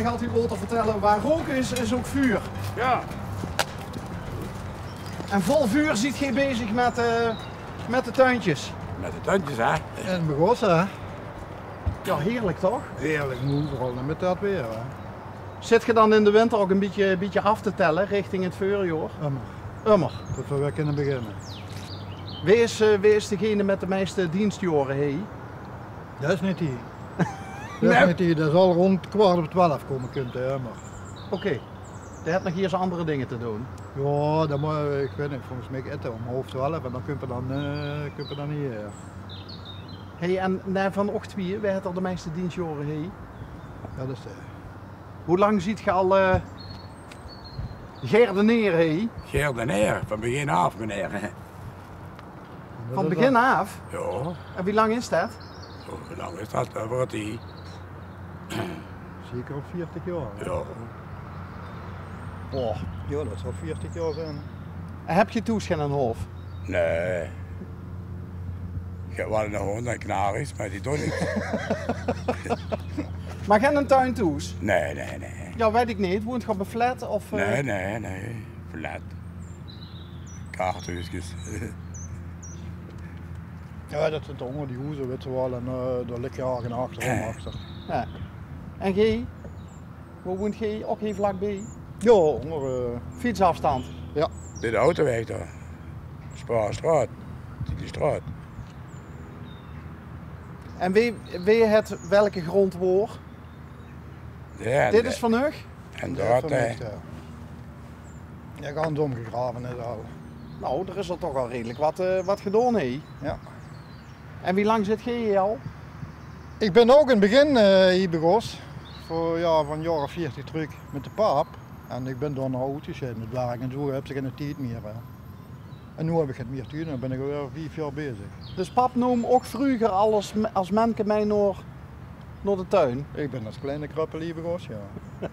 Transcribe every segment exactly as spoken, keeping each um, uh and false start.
Altied laote vertèlle, waar rook is, is ouk vuur. Jao. En vol vuur zeet geer bezig mèt, eh, mèt de tuintjes. Mèt de tuintjes, hè? En begós, hè? Jao, heerlik toch? Heerlik, noe veural mèt dat weer, hè? Zit geer dan in de winter ouk e bietje, bietje aaf te tèlle richting 't veurjaor? Ummer. Ummer. Tot v'r weer kinne beginne. Wae is, eh, wae is degene mèt de meiste dienstjaore hie? Dat is neet hie. Dat is neet hie. Dat zal rónd kwart euver twelf kómme, kump 'r, ummer. Oké. Dae haet nog iers anger dinger te doon. Jao, dat mót, ich weit neet, volges mich ete óm haof twelf en dan kump 'r dan, eh, kump 'r dan hie, jao. Hey, en, nae, van uch twieë, wae haet al de meiste dienstjaore hie? Dat is de Wie lang zeet geer al, eh, gardeneer hie? Gardeneer, van begin aaf, meneer. Van begin aaf? Jao. En wie lang is dat? Zo, wie lang is dat? Dat weurt hie zeker op veertig jaor, hè? Jao. Boah. Jao, dat zal veertig jaor zeen. En höb geer thoes geinen haof? Nae. Ich höb waal 'nen hóndj en kanaries, mer die doon niks. Mer geinen tuin thoes? Nae, nae, nae. Jao, weit ich neet. Woont geer op 'n flat of, eh? Nae, nae, nae. Flat. Kaarthuuskes. Jao, dat zeen ónger die hoezer, weit se waal. En, eh, dao ligk geer eigelik achterom, achter. Jao. En geer? Wo woont geer? Ouk hie vlakbie? Jao, ónger, eh, fietsafstand? Jao. Dit de autoweg dao. Spaarstraot. Dit is de straot. En wae, wae haet welke grónd woor? Jao, dit is van uch? En dat, eh, jao, gans ómgegrave is al. Nou, d'r is al toch al redelik wat, eh, wat gedoon, hè? Jao. En wie lang zit geer hie al? Ich bin ouk in 't begin, eh, hie begós. Veur, jao, van jaor of veertig trök mit de pap. En ich bin daonao oetgesjeid mit werk en zo, höbs se geine tied mier, hè. En noe höb ich 't mier tied en dan bin ich alweer vief jaor bezig. Dus pap noom ouk vreuger al es, es menke mei nao, nao de tuin? Ich bin es kleine kröppel hie begós, jao.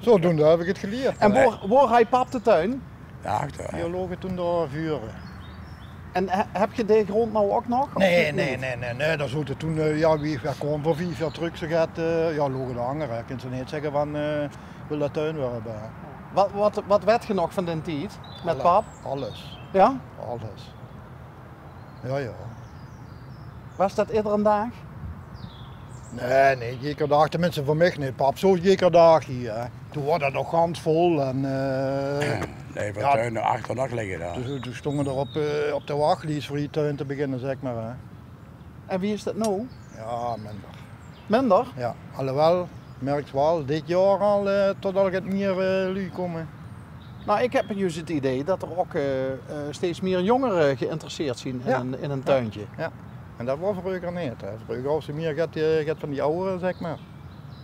Zodoende höb ich 't gelierd. En woor, woor haw pap de tuin? Dao achter, hè. Hie loge toen de vure. En he-, höb geer dae grónd nou ouk nog? Of neet? Nae, nae, nae, nae, nae, dao zote toen, eh, jao, wie ich weer kaom, veur vief jaor trök, zoe get, eh, jao, loge dao anger, hè. Kins se neet zègke van, eh, ich wil dae tuin weer höbbe, hè. Wat, wat, wat weit geer nog van daen tied mit pap? Alles. Jao? Alles. Jao, jao. Waas dat iedere daag? Nae, nae, jeker daag. Teminste veur mich neet. Pap zoot jeker daag hie, hè. Toen waor dat nog gans vol en, eh, nae, v'r höbbe de tuin achter nog ligke dao. Toen, toen stónge v'r op, eh, op de wachlies veur hie tuin te beginne, zèk mer, hè. En wie is dat noe? Jao, minder. Minder? Jao, alhoewel, merks se waal, dit jaor al, eh, tot al get mier, eh, luuj kómme. Nou, ich höb juus 't idee dat d'r ouk, eh, eh, steeds mier jóngere geïnteresseerd zeen in ein, in ein tuintje. Jao. En dat waor vreuger neet, hè. Vreuger waas 't mier get, eh, get van die awwere, zèk mer.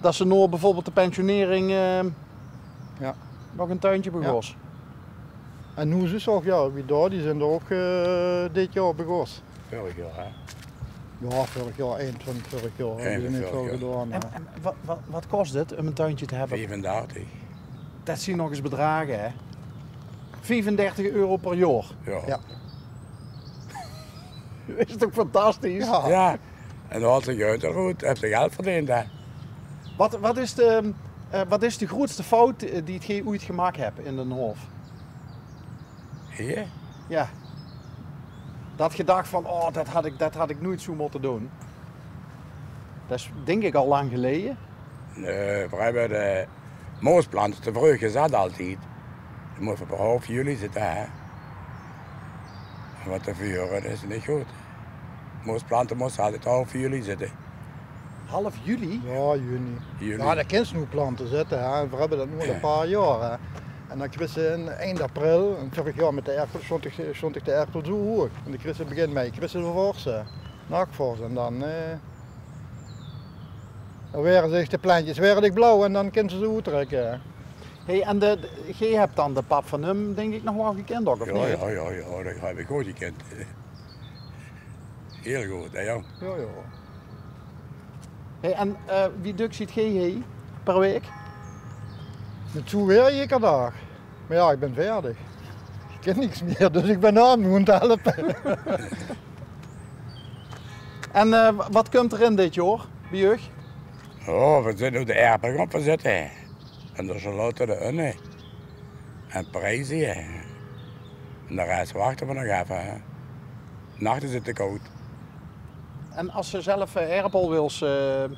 Dat ze nao bieveurbeeld de pensionering, eh, nog ein tuintje begós. En noe is 't zoe, jao, wie dao, die zeen d'r ouk, eh, dit jaor begós. Veurig jaor, hè? Jao, veurig jaor, eind van veurig jaor. Die höbbe neet väöl gedaon, hè. En, en wat, wat, wat kos 't óm ein tuintje te höbbe? Viefendertig. Dat zeen nog ins bedrage, hè? Viefendertig euro per jaor. Jao. Jao. Is toch fantastisch? Jao. Jao. En dan haolt ze geld d'roet, höbs se geld verdeend, hè. Wat, wat is de, eh, wat is de groetste fout, eh, die geer oeit gemaak höb in d'n haof? Hie? Jao. Dat geer dach van: "Oh, dat had ik, dat had ik noeit zoe mótte doon." Dat is, dink ik, al lang geleje. Nae, veer höbbe de moosplante te vreug gezat altied. Die mótte op half juli zitte, hè. En wat te vure, dat is neet good. Moosplante mótte altied half juli zitte. Half juli? Jao, juni. Juli. Jao, dan kins se noe plante zitte, hè. Veer höbbe dat noe al e paar jaor, hè. En dan kris se in eind april, en veurig jaor mit de erpel, stóng ich, stóng ich de erpel zoe hoeg. En dan kris se begin mei, kris se de vors, hè. Nachvors. En dan, eh, dan waere zich de plentjes, waere zich blauw en dan kins se ze oettrèkke, hè. Hey, en de, de, geer höb dan de pap van häöm, dink ik, nog waal gekind ouk, of neet? Jao, jao, jao, dat höb ik good gekind. Hiel good, hè, jao. Jao, jao. Hey, en, eh, wie dök ziet geer hie per waek? Mit zoe weer, iedere daag. Mer jao, ik bin veertig. Ik kin niks mier, dus ik bin aan 't helpe. En, eh, wat kump d'r in dit jaor bie uch? Oh, veer zeen noe de erpel gaon verzette. En de sjalotte, de unne. En prijze, hè. En de res wachte veer nog effe, hè. Nachte is 't te koud. En es se zelf, eh, erpel wils, eh, eh,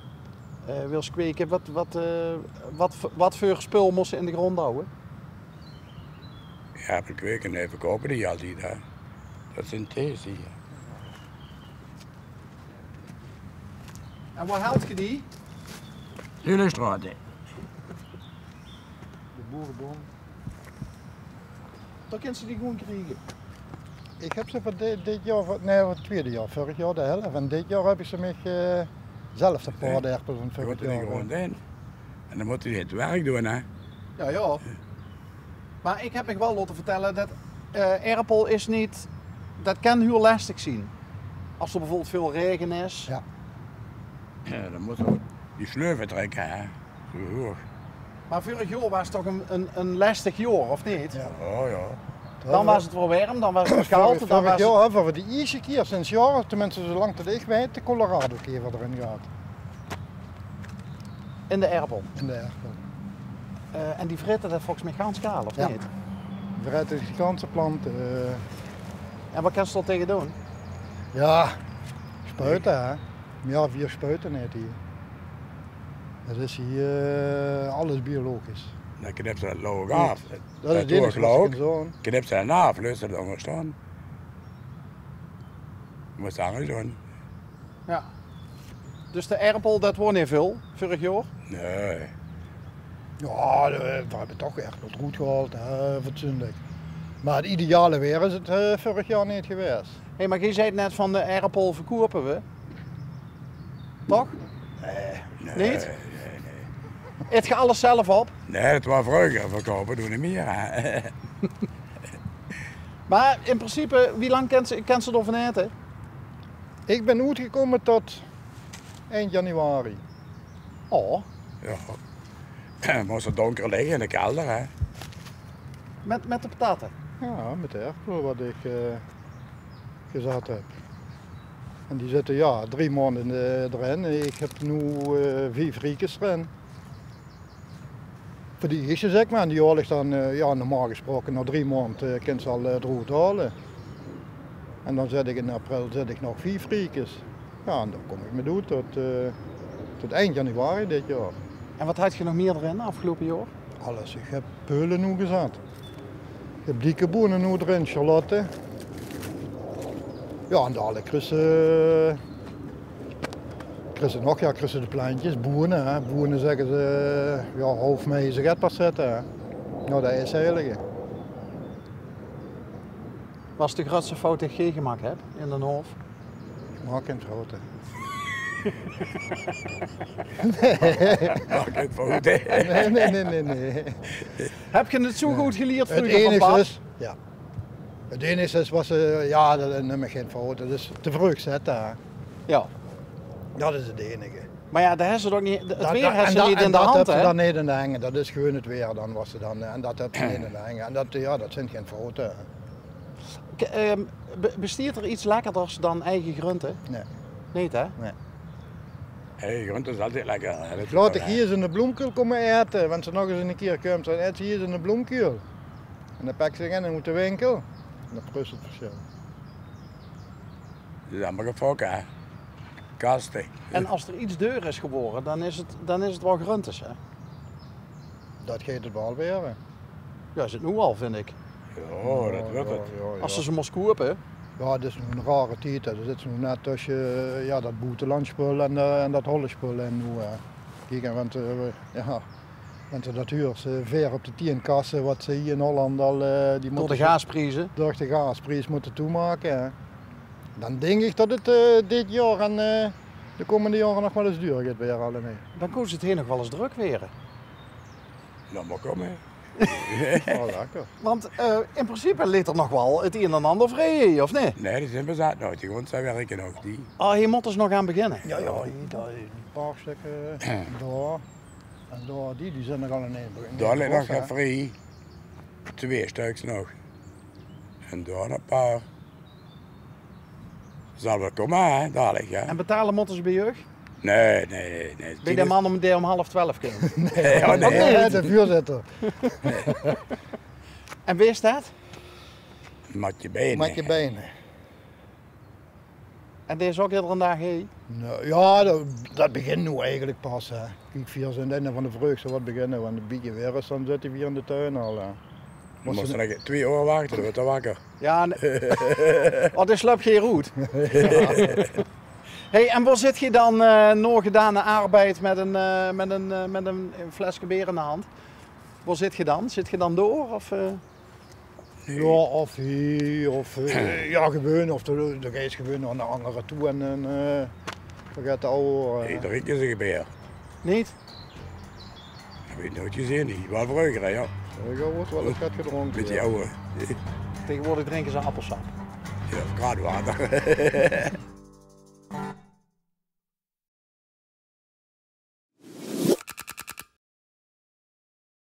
wils kweke, wat, wat, eh, wat, v- wat veur spul mós se in de grond hawwe? Jao, erpel kweke, nae, verkoupe die altied, hè. Dat zeen deze hie. En woa hèlt geer die? Hillestraot, hè. De Boerebom. Dao kins se die gewoen kriege. Ich höb ze veur di- dit jaor, veur, nae, veur 't twiede jaor, vörig jaor de helf. En dit jaor höb ich ze mich, eh, zelf de paoderpel van vörig jaor, eh. Gewoen in. En dan mót 'r 't werk doon, hè? Jao, jao. Mer ich höb mich waal laote vertèlle det, eh, erpel is neet, det kan hiel lestig zien. Es 't bieveurbeeld väöl raege is. Jao. Jao, dan mót 'r die sleuve trèkke, hè. Zoe hoeg. Mer vörig jaor waas toch ein, ein, ein lestig jaor, of neet? Jao. Oh, jao. Dan waas 't weer werm, dan waas 't weer kald, vörig, dan vörig waas 't jaor höbbe v'r veur de ierste kier sinds jaore, tenminste zoe lang det ich weit, de Colorado-kever d'rin gehad. In de erpel? In de erpel. Eh, en die vrete det volges mich gans kaal, of neet? Jao. Die vrete de ganse plant, eh. En waat kins se dao taenge doon? Jao, spuite, hè. Jao, veer spuite neet hie. 't Is hie, eh, alles biologisch. Dan knips se 't laog aaf. Det is 't einige waat se kins doon. Knips se 't aaf, laots se 't langer staon. Mós se angers doon. Jao. Dus de erpel, det woor neet väöl vörig jaor? Nae. Jao, de- veer höbbe toch erpel d'roet gehaold, hè, fatsoenlik. Mer 't ideale weer is 't, eh, vörig jaor neet gewaes. Hé, mer geer zeet net van de erpel verkoupe v'r. Toch? Nae, nae, nae, nae. Eet geer alles zelf op? Nae, det waor vreuger. Verkoupe doon v'r neet mieë, hè. Mer in principe, wie lang kins se, kins se d'r van aete? Ich bön oetgekómme tot eind januari. Oh. Jao. Mós 't dónker ligke in de kelder, hè. Mit, mit de pataate? Jao, mit de erpel waat ich, eh, gezat höb. En die zitte, jao, drie maond in de, d'rin. Ich höb noe, eh, vief riekes d'rin. Veur die ierste, zègk mer, en die haol ich dan, eh, jao, normaal gesproke nao drie maond, eh, kins se al, eh, d'roet haole. En dan zèt ich in april zèt ich nog vief riekes. Jao, en dan kóm ich mit oet tot, eh, tot eind januari dit jaor. En waat hads se nog mieë d'rin aafgeloupe jaor? Alles. Ich höb peule noe gezat. Ich höb dikke boene noe d'rin, sjalotte. Jao, en dalik kriegs se, kriegs se nog, jao, kriegs se de plentjes, boene, hè. Boene zègke ze, jao, haof mei is 't pas zètte, hè. Noe, det is heilige. Waat is de groeatste fout die geer gemaak höb in d'n haof? Ich maak gein foute. Nae. Maak gein foute. Nae, nae, nae, nae, nae. Höb geer 't zoe good gelierd vreuger van pap? 't Einigste is, jao. 't Einigste is waat se, jao, det, det num ich gein fout. Det is te vreug zètte, hè. Jao. Det is 't einige. Mer jao, dao höbs se 't ouch neet, 't weer höbs se neet in de hand, hè? Det höbs se dan neet in de henge. Det is gewoon 't weer dan, waat se dan, en det höbs se neet in de henge. En det, jao, det zeen gein foute. K-, ehm, be-, bestiet d'r get lekkerders dan eige grunte? Nae. Neet, hè? Nae. Eige grunte is altied lekker, hè. Laot ich hie ins 'ne bloomkuul kómme aete, wen se nog ins 'ne kier kums, dan aets se hie ins 'ne bloomkuul. En dan peks se 'm in oet de winkel. En dan preus se 't versjil. Det is allemaol gefokke, hè. Kaste. En es d'r get duur is gewore, dan is 't, dan is 't waal gruntes, hè? Det geit 't waal waere. Jao, is 't noe al, vinj ich. Jao, det wuuert 't. Jao, jao. Es se ze mós koupe. Jao, 't is noe 'ne rare tied, hè. D'r zit noe net tösse, jao, det boetelands spul en, eh, en det Hollands spul in noe, hè. Kiek, en wen, eh, jao, wen se det huurs, eh, veer op de tieën kasse, waat se hie in Holland al, eh, die mótte door de gaasprieze, door de gaaspries mótte toemake, hè. Dan dink ich det 't, eh, dit jaor en, eh, de kómmende jaore nog waal ins duur geit waere, allemaol. Dan kóns se 't hie nog waal ins drök waere. Laot mer kómme. Oh, lekker. Want, eh, in principe ligk d'r nog waal 't ein en ander vrie, of neet? Nae, die zeen bezat noe. Die gaon ze wirke nog, die. Oh, hie mótte ze nog aan beginne. Jao, jao, die, die paar stökker, eh, dao. En dao, die, die zeen nog al in ein be-, in ein bos, hè. Dao ligk nog get vrie. Twee stökkes nog. En dao nog paar. Zal waal kómme, hè, dalik, hè. En betale mótte ze bie uch? Nae, nae, nae. Bön ich de man um, dae um half twelf kump? Nae, oh, nae. Nae, de veurzitter. En wae is det? Matje Beijnen. Matje Beijnen. En dae is ouch iedere daag hie? Nae, jao, det, det begint noe eigelik pas, hè. Kiek, veer zeen eine van de vreugste waat beginne, want e bietje waer is, dan zitte veer in de tuin al, hè. Mós se nog twieë oor wachte, dan wuuert 'r wakker. Jao, nae. Oh, dae slöp geer oet. Hey, en wo zit geer dan, eh, nao gedaane arbeid mit ein, eh, mit ein, eh, mit ein fleske beer in de hand? Wo zit geer dan? Zit geer dan dao, of, eh? Jao, of hie, of, eh, jao, gewoon, of de, de geis gewoon nao ein anger toe en, en, eh, vergaet de aw, eh. Nae, drinke ze gein beer. Neet? Ich höb 't noeats gezeen, hie. Waal vreuger, hè, jao. Vreuger woort waal ins get gedrónke, jao. Bietje awwer. Taegewoordig drinke ze appelsap. Jao, of kraanwater.